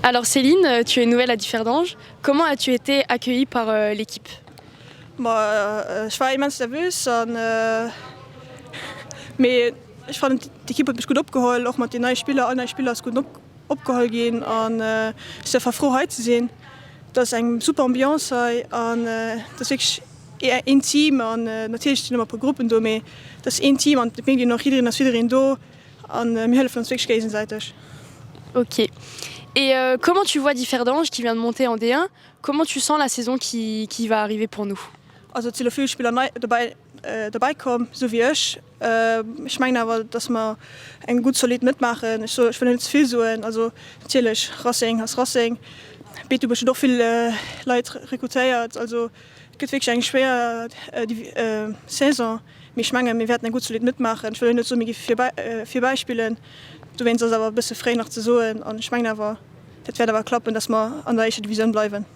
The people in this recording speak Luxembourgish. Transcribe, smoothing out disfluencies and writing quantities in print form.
Alors Céline, tu es nouvelle à Differdange. Comment as-tu été accueillie par l'équipe? Ma ech war immens nervös an mee ech fannen d'Ekipp huet mech gutt opgeholl, och mat den neie Spiller. All nei Spiller ass gutt opgeholl ginn an ech sinn einfach frou hei ze sinn. Et ass eng super Ambiance hei an et ass wierklech een Team an natierlech sinn ëmmer e puer Gruppen do, mee et ass een Team an et mierkt een och, jiddereen ass fir jiddereen do. An mir hëllefen ons wierklech géigesäiteg. Ok. Et comment tu vois Differdange qui vient de monter en D1, comment tu sens la saison qui qui va arriver pour nous? Also et si lo vill Spiller nei dobäi dobäi komm, sou wéi ech. Ech mengen awer, datt mer eng gutt zolidd Mëtt maachen. Ech soe, ech wëll net ze vill soen, also natierlech Racing ass Racing, Beetebuerg huet och vill Leit rekrutéiert, also et gëtt wierklech eng schwéier Saison. Mee ech mengen, mir wäerten eng gutt zolidd Mëtt maachen. Ech wëll elo net soen, mir gi virbäi spillen. Dowéinst ass et awer e bësse fréi nach ze soen. An ech mengen awer, dat wäert awer klappen, datt mer an der éischter Divisioun bleiwen.